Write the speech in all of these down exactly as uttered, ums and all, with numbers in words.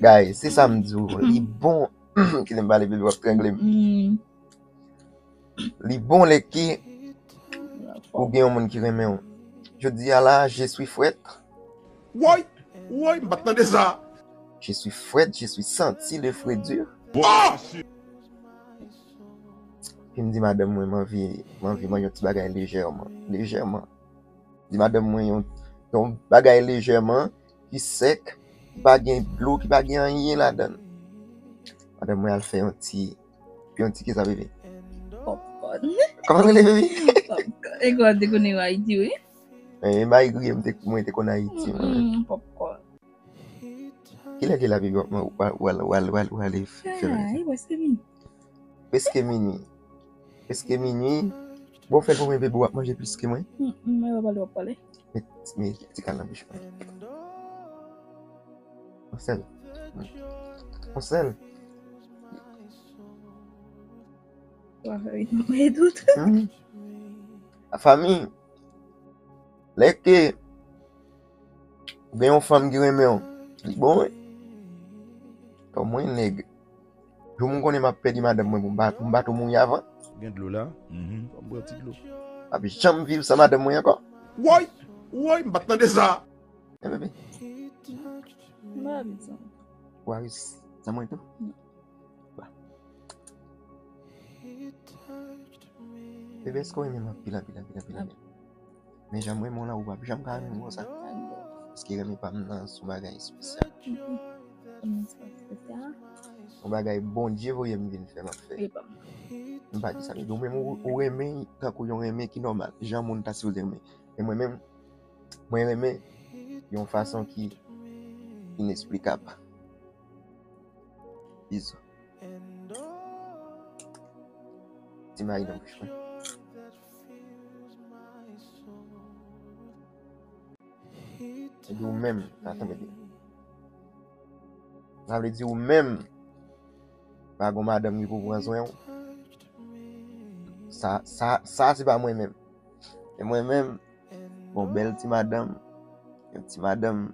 Guys, se sa m di w. Li bon. Kite m pale, bebe, w ap trangle m. Mm. Li bon lè ke ou gen yon moun ki renmen w. Jodi a la, je suis frèt. Woy! Woy, m pa t tande sa. Je suis frèt, je suis senti le frais dur. Woy! Epi m di madanm mwen, m anvi, m anvi manje yon ti bagay lejèman. Lejèman. Di madanm mwen yon, yon bagay lejèman, ki sèk, ki pa gen dlo, ki pa gen anyen ladan l. Madanm mwen al fè yon ti, yon ti kisa, bebe? Popcorn. Kòman l rele, bebe? Popcorn. E gwa te konnen yo Ayiti, wi. E, malgre m te, mwen te konn Ayiti, mwen. Mm, popcorn. Kilè ki la, bebe, w ap, w al, w al, w al, w al fè bagay sa? Ay, prèske minui. Prèske minui. Prèske minui. Bon, fè l pou mwen, bebe, w ap manje plis ke mwen. Mm, mm, mwen pa pale, w ap pale. Met, met ti kal nan bouch mwen. Yon sèl. Yon sèl. Wa fè vit mwen tout. Hmm. Lafanmi, lè ke ou gen yon fanm ki renmen w, li bon, wi. Kòm mwen, nèg, jou m konnen m ap pèdi madanm mwen pou m pa, pou m pa tou mouri avan. Gen dlo la? Mhm. Fò m bwè ti dlo. M ap janm viv san madanm mwen ankò. Woy! Woy, m pa t tande sa. E bebe. M pa vin san. Ou a resi san mwen tou? Non. Ba. Bebe, èske w renmen m anpil, anpil, anpil, anpil, anpil? Men jan m renmen w la, ou p ap janm ka renmen m konsa. Paske renmen pa m nan se yon bagay espesyal. Yon bagay Bondye voye m vin fè, m ap fè. M pa di sa, men ou menm, ou, ou renmen tankou yon renmen ki nòmal, jan moun ta sipoze renmen. Men mwen menm, mwen renmen yon fason ki inesplikab. Bizou. Ti mayi nan bouch mwen. Epi ou menm, sa tonbe byen. Sa vle di ou menm, pa gon madanm ki pou pran swen w. Sa, sa, sa se pa mwen menm. E mwen menm, gon bèl ti madanm, yon ti madanm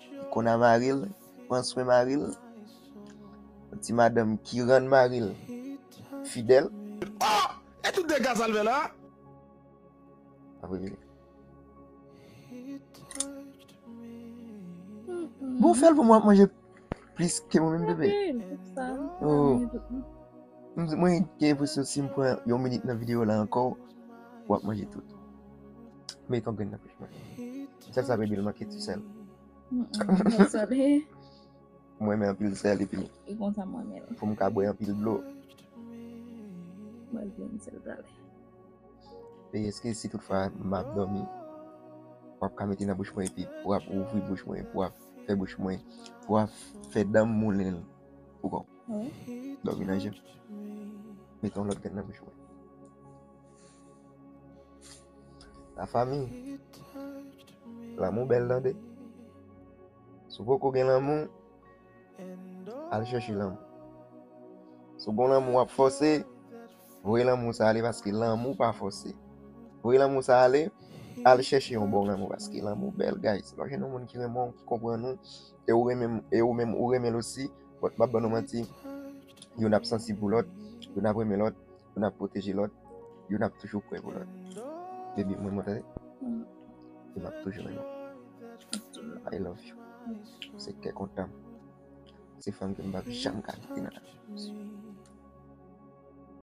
ki konn a mari l, pran swen mari l, yon ti madanm ki rann mari l fidèl. Ah! E tout dega sa l fè la? Apre vini. Bon, fè l pou mwen, ap manje plis ke mwen menm, bebe. Anpil, tout sa. Oh. Mwen gen enpresyon si m pran yon minit nan videyo la ankò, w ap manje tout. Met yon grenn nan bouch mwen. Sèl sa, bebe, l manke ti sèl. Mm, mm, sèl, he. Mwen renmen anpil sèl epi. E konsa mwen renmen l. Pou m ka bwè anpil dlo. Mwen renmen sèl talè. E èske si toutfwa m ap dòmi, w ap ka mete nan bouch mwen epi w ap ouvri bouch mwen, epi w ap fè bouch mwen, w ap fè dan m moulen l pou kò w? Wi. Dòmi nan je m. Mete yon lòt grenn nan bouch mwen. Lafanmi, lanmou bèl tande. Si w poko gen lanmou, al chèche lanmou. Si w gon lanmou w ap fòse, voye lanmou sa ale paske lanmou pa fòse. Voye lanmou sa ale, al chèche yon bon lanmou paske lanmou bèl, guys. Lè w jwenn yon moun ki renmen w, ki konprann ou, e ou renmen, e ou menm ou renmen l osi, but m ap ban nou manti, youn ap sansib pou lòt, youn ap renmen lòt, youn ap pwoteje lòt, youn ap toujou prè pou lòt. Baby, mwen, mwen tande. Mm. E m ap toujou renmen w. I love you. Se kè kontan m. Se fanm ke m p ap janm ka kite nan lavi m.